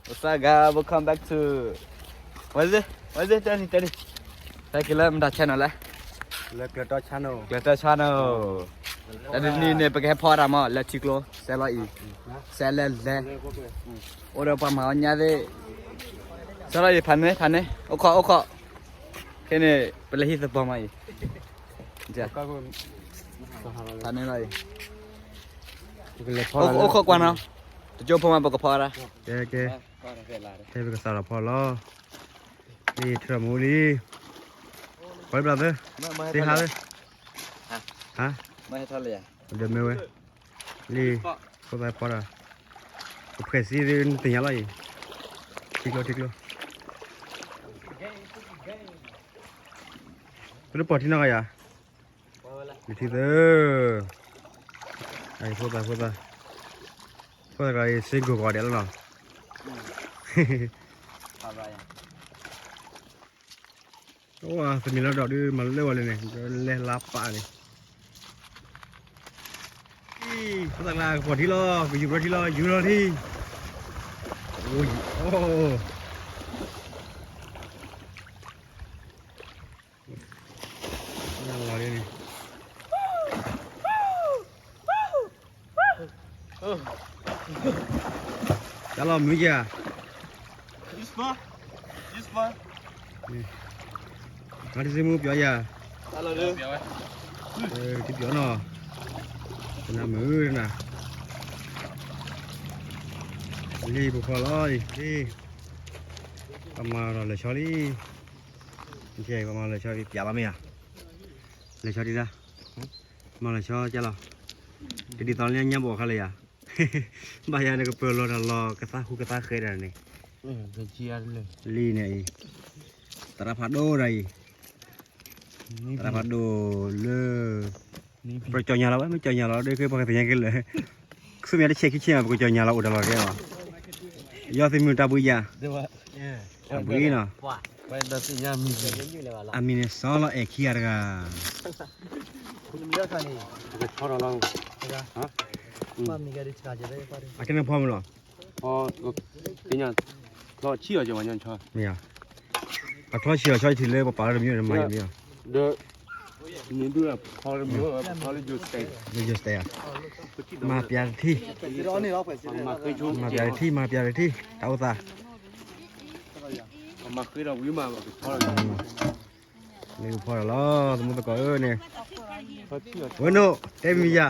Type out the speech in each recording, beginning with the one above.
What's up, guys? Welcome back to, what is it? What is it? တဲန့ၣ် တဲန့ၣ်. တၢ်က့ၤလၢမတၤ channel လဲၣ်. လၢကျဲၤတီ channel. ကျဲၤတီ channel. တၢ်တနံၤန့ၣ် ပကဟဲဖီတၢ်မး လၢထံကျိ စဲးလီၤအံၤ, စဲးလဲၤလဲၤ, အိၣ်ဒီးပှၤမၤအီၣ်ညၣ်သ့ၣ်, စဲးလီၤအံၤ ဖးန့ၣ် ဖးန့ၣ် အိၣ်ခိး အိၣ်ခိး, ခဲန့ၣ် ပလဲၤဟံၣ်သပီၤမးအံၤ, ဖးန့ၣ်လီၤအံၤ, အိၣ်ခိးကွၢ်နီၤ, တကၠိဖိမး ပကဖီတၢ်, ကဲ ကဲ, ဟဲပကစးထီၣ်ဖီလီၤ, လံ ထၢၣ်မူလံ, ဖီလံဘျီသၢ, သ့ဟါသၢ, ဟါ, ဒၢးမ့ၢ်ဝဲ, လံ, ဖိသၣ်ဖီတၢ်, ပဖှဲးစံသ့ၣ်ညါလီၤအံၤ, ထံကျိ ထံကျိ, ပတပိာ်ထံနီၢ်ဂၤယၤ, လံထံသၢ, အဖိသၣ် ဖိသၣ်, ဖိသၣ်ကလီၤအံၤ စ့ကိၢ်ကီးဒဲးလီၤနီၤ, အိၣ်သမံးလီၤဒီးဒုး မၤလၢဝဲလဲၣ်န့ၣ် လဲၤလါပာ်န့ၣ်, ဖိသၣ်ကလီၤ ကပိာ်ထံလီၤ ကယူၤဘျီထံလီၤ ယူၤလီၤထံ, အိၣ်, လီၤဒ်န့ၣ်, တၢ်လီၤမုၢ်ယၤ, မၤတစ့မူပျီယၤ, ထံပျီနီၤ, နမုၢ်နၤ, လံပဖီလီၤအံၤ, လံ, ပမၤဒီးလဲၤဆီလံ, ပမၤလဲၤဆီအံၤ ပျးလီၤမ့ၢ်ဧါ, လဲၤဆီဒံးဒၣ်, မၤလဲၤဆီကလီၤ, တဒ်သိးလၢညါဘီၣ်ခါလၢယၤ, ဘၣ်ယၤနကပၢၤလီၤတၢ်လီၤ ကသးဟူကသးဃဲဒၣ်န့ၣ်, လံန့ၣ်အံၤ, သရၣ်ဖးဒိၣ်ဒၣ်အံၤ, သရၣ်ဖးဒိၣ်လၢ ပကၠီညါလီၤဝဲ မ့ၢ်ကၠီညါလီၤ ဒ်ခဲပှၤကသ့ၣ်ညါက့ၤလၢ ကသူၣ်မ့ၢ်တဆဲးခံဆဲးမး ပကၠီညါလီၤအိၣ်တၢ်လီၤကဲလီၤ, ယီၢ်သံမုၢ်တၢ်ဘှံးယၤ, တၢ်ဘှံးနီၤ, အမံၤန့ၣ်စီလီၤအဲၣ်ခံဂၤတဂၤ, အကဲန့ၣ်ဖီမုၢ်လီၤ, မ့ၢ်ဧါ, အချီဆံးအီၤဆီ ယထံၣ်လၢပပာ်လၢတမံၤ မၤယမံၤအီၤ, မၤပျးတထံၣ်, မၤပျးတထံၣ် မၤပျးတထံၣ် တၢ်အိၣ်သး, မ့ၢ်ဖီလီၤလီၤ သမူသကိးဧၢန့ၣ်, ဝဲနိၣ် တဲမံၤယၤ,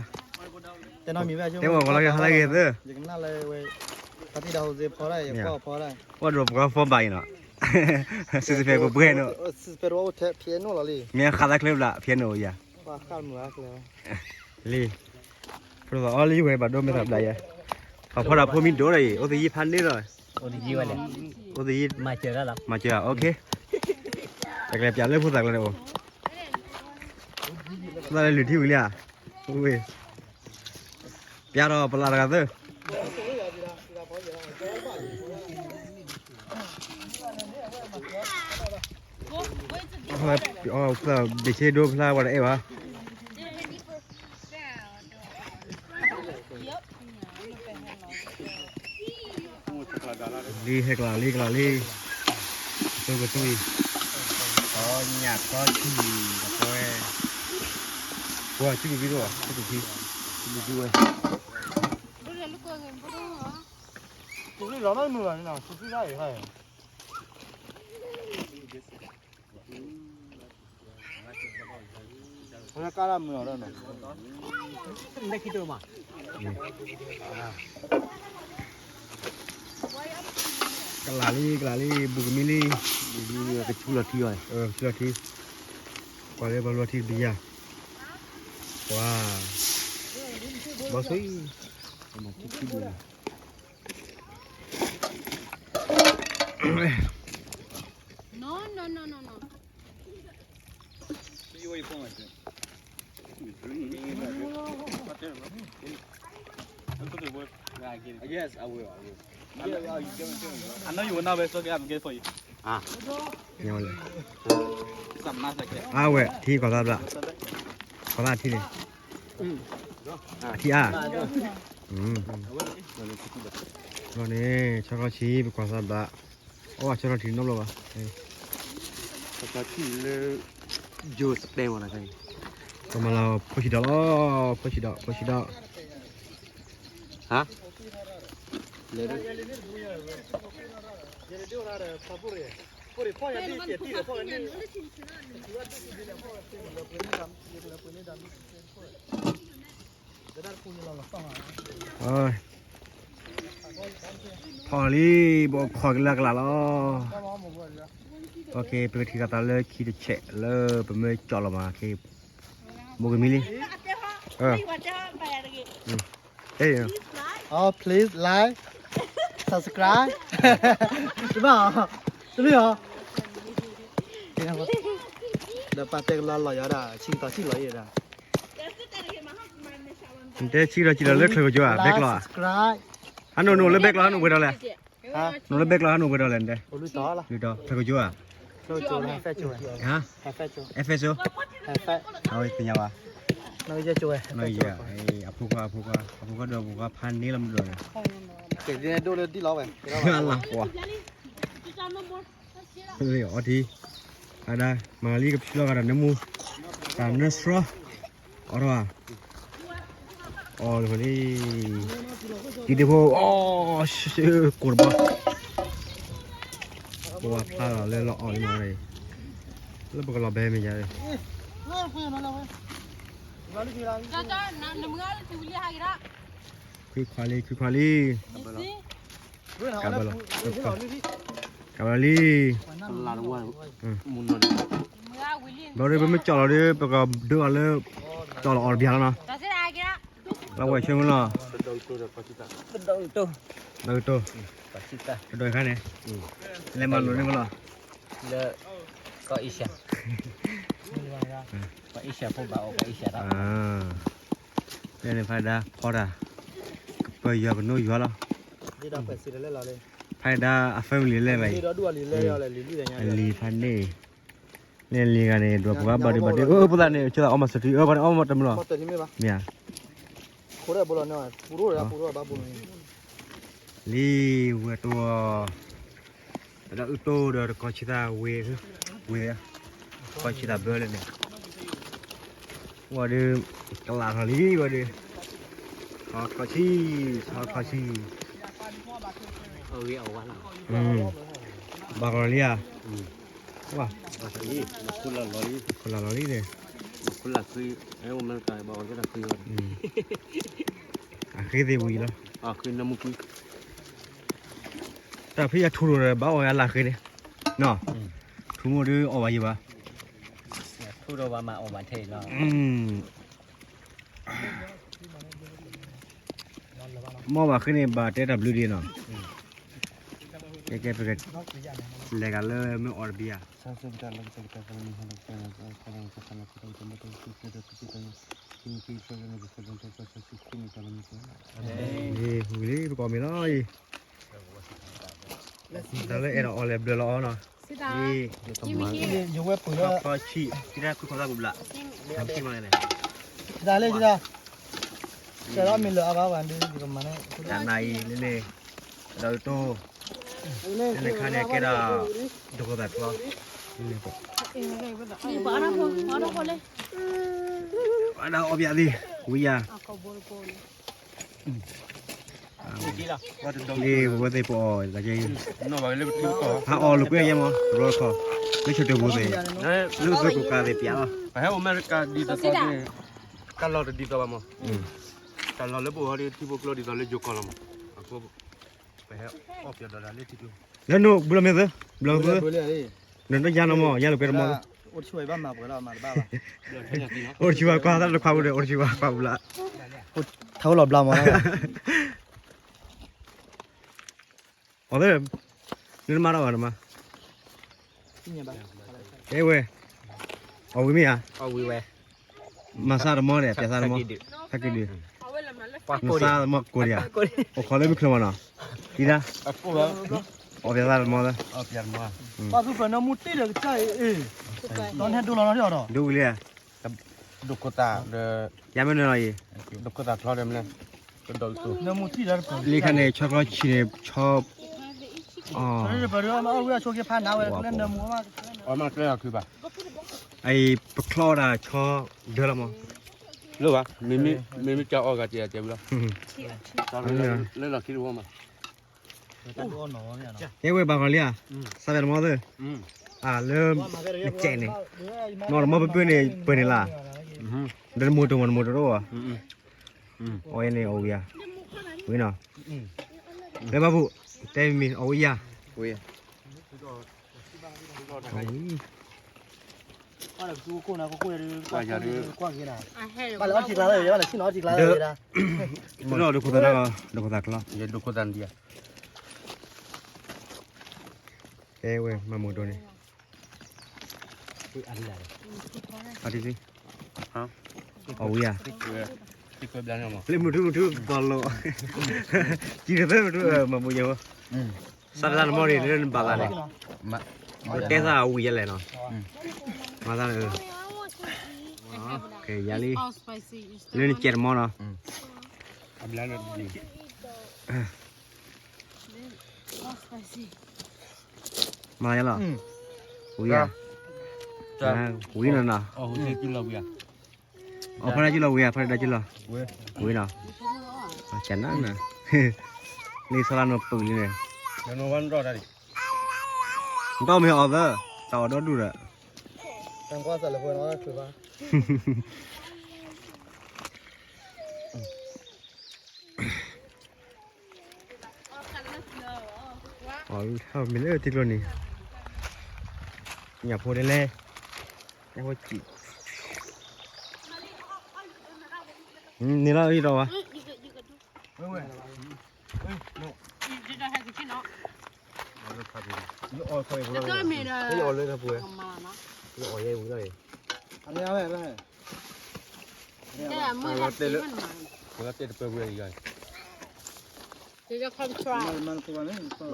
တဲဝဲပှၤလၢကဟါလၢဂ့ၤသၢ, ပှၤဒီးပှၤဖီဘၣ်အံၤနီၤ, စံးစဖဲပှဲၤပှဲၤနိၣ်, မ့ၢ်ဃးသးချ့ဘျး ဖဲနိၣ်ယၤ လံ, ဖိသၣ်အီၤလံဝဲဘၣ်ဒိမ့ၢ်သးဘျးယဲ, ပှၤဖီတၢ်ဖိမံၤဒိၣ်ဒီးအံၤ အိၣ်သယံၣ်ဖးန့ၢ်ဒီး, အိၣ်သယံၣ်, မၤစၢၤ, မၤစၢၤ, တၢ်ကလဲၤပျးလၢဖိသၣ်ကျါန့ၣ်အိၣ်, ဖိသၣ်လၢလုၢ်ထံဝံၤလံဧါ, ဝ့ၢ်, ပျးဒီးပလၢ်တဂၤသၢ ဖျါဘ့ၣ်ဆ့ဒိဖျါဝဲတအဲၣ်ဘၣ်, လံဟဲကျါလံကျါလံ, ကသူကသူအံၤ, ညၣ်ကီဆံၣ်, ပှၤဆံၣ်ကဘံဒိၣ်, ဆံၣ်ကဘံ, ဆံၣ်ကဘံဒိၣ်ဝဲ, ကလးလံ ကလးလံ ဘူးကမံလံ, ကဆူလီၤထံအီၤ, ကဆူလီၤထံ, ပှၤလၢပှၤလီၤထံတဘံယၤ, ပှၤ, ဘီဆိ, အါဝဲ ထံကီၢ်သးဘျး, ကီၢ်သးထံန့ၣ်, အထံအါ, န့ၣ် ဆီထီၣ်ဆံ ပကွၢ်သးဘၣ်, အီၣ်ဘၣ်ဆီထီၣ်ထံနီတဘျီဘၣ်, ဆီထီၣ်ဆံလၢ ယိၤစတဲမ့ၢ်နီၤ, ကမၤလၢ ဖိဆံးဒီးလီၤ, ဖိဆံးဒီး ဖိဆံးဒီး, ဟါ, လဲၤ ဖီလံ, ဘိၣ်ခီၣ်ကလၢကလးလီၤ, ပကထံၣ်ကသးလၢခံတဆဲးလၢပမ့ၢ်ကၠီၣ်လီၤမး, ဘိၣ်ကမံလံ, တမ့ၢ်အီၤ, ဒီးပာ်တဲကလီလီၤယၤဒၣ် ဆံကတီၢ်ဆံလီၤယဲဒၣ်, နတဲဆံကတီၢ်ဆံလီၤလၢချၢကယိၤဧါ, ဘဲကျီဧါ, ဟးနိၣ်နိၣ်လၢဘဲကျီဟးနိၣ်ပှဲၤဒီးလဲၣ်, နိၣ်လၢဘဲကျီဟးနိၣ်ပှဲၤဒီးလဲၣ်, နတဲ, ချၢကယိၤဧါ, ဟါ, သ့ၣ်ညါဘၣ်, အဖိခွါ အဖိခွါ အဖိခွါဒီးအဖိခွါဖးန့ၢ်လီၤမုၢ်ဒီးန့ၣ်, လၢပှၤ အီထံ, အဒၣ် မၤလံကဖျီဂၤဒီးနၢမူ, တၢ်နၢဆှီ, အီထီၣ်ဧါ, အီလီၤလံ, တံၤဒ့ဖိ, အီ, ကိၢ်တဘီ, ပဝဲဖျါလီၤလၢလီၤအီလံမး, လၢပကလီၤဘဲမ့ၢ်ယါ, ခွံခွါလံ ခွံခွါလံ, ကဘၣ်လီၤ, ကဘၣ်လီၤလံ, ဘျီဒီးပမ့ၢ်ကၠီၣ်လီၤဒီး ပကဒုးအီၤလၢ ကၠီၣ်လီၤအီၤတဘျီလီၤနီၤ, လၢဝဲဆၢမုၢ်လီၤ, ဒီးကတိၤ, ကဒီးခါန့ၣ်, လဲၤမၤလိာ်န့ၢ်ကလီၤ, လၢ ကီၢ်အ့ရှၢ, ကီၢ်အ့ရှၢဖိဘၣ်အီၤ ကီၢ်အ့ရှၢ, လၢန့ၣ်ဖးဒၣ်ဖီတၢ်, ကပၢၤယွၤကနိယွၤလီၤ, ဖးဒၣ်အ family လဲၣ်ဘၣ်အံၤ, လံၤဖးန့ၣ်, န့ၣ်လံၤဂၤန့ၣ် ဒွးပှၤဘၣ်ဒုးဘၣ်ဒုး အၢ ပသးန့ၣ် ဆၢအီၣ်မၤစၢၤထံ အၢ ပှၤန့ၣ်အီၣ်မၤတမုာ်လီၤ, မ့ၢ်ဧါ, လံၤဝဲတိၢ်, ဒီးအုၣ်တိၢ်ဒီးတကီၢ်ဆံသၣ်ဝ့ၤ, ဝ့ၤ, တကီၢ်ဆံသၣ်ဘၢလၢန့ၣ်, ဝဲဒုး ကလးထီၣ်လံဝဲဒုး, ထီၣ်ထီၣ်ဆံ, ထီၣ်ထီၣ်ဆံ, ဘၣ်ကီလံဧါ, ဝါ, ခိၣ်လၢ်လီၤလံန့ၣ်, အဃ့သ့ၣ်ဝံၤလီၤ, တၢ်ဖံးအထူဒီးဘၣ်အီၣ်ယၤလၢဃ့န့ၣ်, ထူမိၢ်ဒုးအီၣ်ဘၣ်ယံၤဘၣ်, မ့ၢ်ဘၣ်ဃ့န့ၣ် ဘၣ်တဲတၢ်ဘျုးဒံးနီၤ, ကဲကဲပက, လဲၤဂၤလၢမ့ၢ်အီၣ်တဘံၣ်ဧါ, ဝံၤလံပကအီၣ်မ့ၤလီၤ, တၢ်လၢအဲၣ်ဒိးအီၣ်လဲၤဘျၢလီၤအီၤနီၤ, ယဝဲပှ့ၤလၢ, ခီဆံး, ထံတၢ်ခုခီသၣ်ပူၤဘျး, တၢ်လၢ, တၢ်လၢမ့ၢ်လၢအဘၣ်ဘၣ်ဒုး, တၢ်နၤအံၤလၢန့ၣ်, ဒီးတိၢ်, လၢန့ၣ်ခါန့ၣ်ကဲဒၣ်, ဒိခိၣ်သၣ်ချီ, အဒၣ်အီၣ်ဘၣ်သ့ၣ်, ဝံၤယၤ လ့ဝဲသ့ၣ်ပအီၣ်, ဟးအီၣ်လိာ်ကွဲယဲမး ရီခီ, လၢဆိတၢ်ပူၤသ့ၣ်, လၢပသကိးကးသ့ၣ်ပျးလီၤ, ပဟဲအိၣ်အမဲရကၤဒ်သိးန့ၣ်, တၢ်လီၢ်တဒ်သိးဘၣ်မး, တၢ်လီၢ်လၢပအိၣ်ဟီဒ်ထံဖိကျိဒ်သိးလၢယိၤကီၢ်လီၤမး, အဃိ, ပဟဲအီၣ်ပျီဒီးဒၣ်လၢထံကျိ, လၢနဘုလီၤမ့ၢ်သၢ, ဘုလီၤသၢ, နတယါနီၤမး ယါလိာ်ကွဲတမီၤ, အိၣ်တဆူၣ်ဘၣ်မၤပှဲၤလီၤမးတဘၣ်ဘၣ်, အိၣ်တဆူၣ်ဘၣ်ကွၢ်သၣ်တခွါပူၤဒီး အိၣ်တဆူၣ်ဘၣ်ကွၢ်ပူၤလၢ, ထးအိၣ်လီၤဘျါမး, အီၣ်သၢ, နမၤထီၣ်ဘၣ်နမၤ, အဲဝဲ, အီၣ်ဝံၤမ့ၢ်ဧါ, မၤသၣ်တမီၤဒီး ပျးသၣ်တမီၤ, ဟဲက့ၤဒုး, မၤသၣ်တမီၤကိးဒံးဧါ, အိၣ်ခိးလၢမုၢ်ချၢမးနီၤ, ဒ်ဒၣ်, အီၣ်ပျးသၣ်တမီၤသၢ, ဒိၣ်ဝံၤလံဧါ, ယါမ့ၢ်နုၤလီၤအံၤ, ဒိၣ်ခိၣ်သၣ်ချီဒီးမလဲၣ်, လၢခါန့ၣ် ဆီချီဆံးန့ၣ် ဆီ အီ အံၤပချီဝဲဒၣ်ဆီဒၢလီၤမး, လိၣ်ဘၣ်, မ့မ့ၢ်ကၢအီၣ်ဂၤတဲတဲဝံၤလီၤ, လၢလီၢ်ခံတဝီမး, ကဲဝဲဘၣ်ဃီလံဧါ, စးဒၣ်တမီသၢ, လၢနကဲးန့ၣ်, နီၢ်တမီပၢၢ်ပၢၢ်န့ၣ် ပၢၢ်န့ၣ်လၢ, ဒီးတမိၢ်တိၢ်မး တမိၢ်တိၢ်တအိၣ်ဘၣ်, အီၣ်ယဲန့ၣ်အီၣ်ဝံၤဧါ, ဝံၤနီၤ, လၢဘၣ်ဖူး, တဲမ့ၢ်အီၣ်ဝံၤဧါ, ဝံၤ ဒိခိၣ်သၣ်, ဒိခိၣ်သၣ်ဒံးဧါ, ကဲဝဲမၤမူးဒိၣ်န့ၣ်, အီၣ်ဝံၤဧါ, လၢမုၢ်ထူမုၢ်ထူဘၣ်လိာ်, ကံၢ်ကသၢမုၢ်ထူမၤမူးယဲဝဲ, စးတလါနမီန့ၣ် လၢနဘၣ်သးန့ၣ်, တဲသးအဝံၤယဲလဲၣ်နီၤ, မၤသးန့ၣ်, ကဲယၤလံ, လၢနကဲးတမီနီၤ, မၤယဲလီၤ, ဝံၤဧါ, ဝံၤနီၤနီၤ, အီၣ်ဖဲဒၣ်ကံၢ်လီၤဝံၤဧါ, ဖဲဒၣ်ကံၢ်လီၤ, ဝံၤနီၤ, ကနၣ်နၤ, လံာ်စီလၢနပုၢ်လံန့ၣ်, နတီၢ်မ့ၢ်အီၤသၢ, တၢ်အီၣ်ဒီဒူၣ်ဒီး, အီၣ်ထီၣ်မ့ၢ်လၢထံကျိနံၤ, ညၣ်ဖိဒ်လဲၣ်, ညၣ်ဖိစံး, န့ၣ်လီၤအံ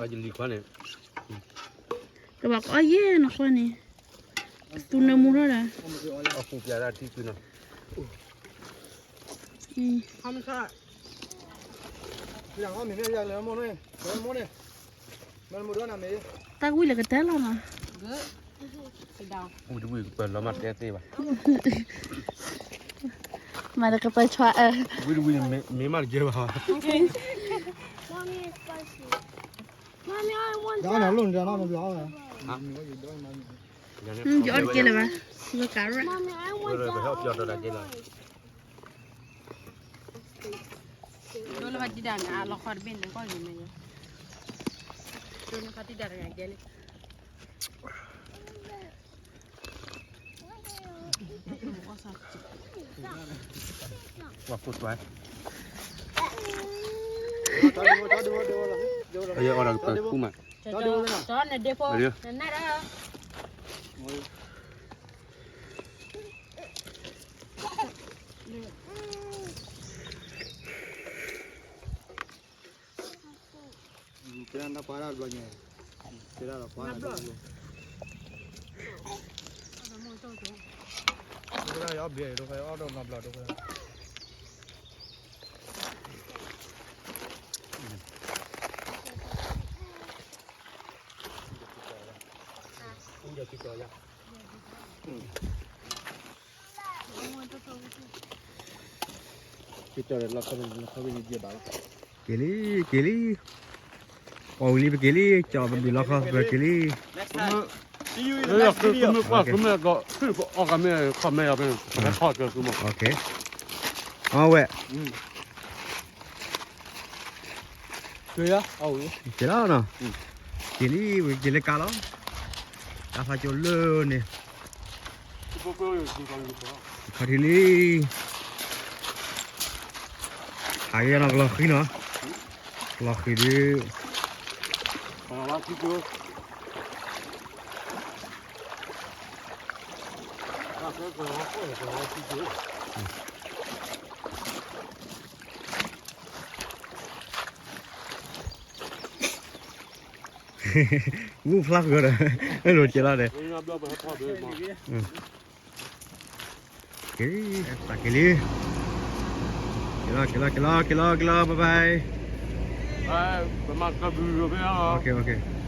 ၤဒီးဝဲ, ကဘၣ်ကအီၣ်ယဲၢ်နဃီန့ၣ်, သူနၢမူထီၣ်ဒီး, တၢ်ကဝံၤလၢကတၢၢ်လီၤနီၤ, မၤတကပၤဆွါအၢ, ဝံၤတဝံၤမ့ၢ်မ့ၢ်မးတကဲဘၣ်, ယအီၣ်တကဲလၢၤဘၣ်, ယကးရၣ်, ဒိလၢဖါတံၢ်ဒၣ်န့ၣ် အလီၤခီတဘ့ၣ်န့ၣ် ကီၢ်ယိၤမဲာ်ညါ, ဒိလၢဖါတံၢ်ဒၣ်တဂၤကဲလံ, ပှၤခိၣ်သွဲ, အယအီၣ်ဒီးကပၤခူမး, နဒ့ဖိ, နနၢ်ဒီး က့ၤလံ က့ၤလံ, အီၣ်ဝံၤလံ ပက့ၤလံ, ကၠီပဘံၣ်လီခီ ပက့ၤလံ, လၢကမ့ၢ်ကီၢ် အီၣ်ကမ့ၢ်ခီၣ်မဲာ်အီၤဖဲန့ၣ် ပဟဲခီၣ်ကၢၤသုမီၤ, အဝဲ က့ၤလီၤနီၤ, က့ၤလံ ဝံၤက့ၤလၢကါလီၤ, တၢ်ဖးကၠိလၢန့ၣ်, ခီၣ်ထံးလံ, ဟးက့ၤနီၤ ကလီၤဃံနီၤ, ကလီၤဃံဒုး မူဖျါဃုာ်ဒီး အဲၣ်လိာ်ကဲလီၤဒီး, က့ၤလံ, က့ၤလံ, က့ၤ က့ၤလီၤ က့ၤလီၤ က့ၤလီၤ က့ၤလီၤ bye bye. ပမၤကဘုးဖဲလီၤ.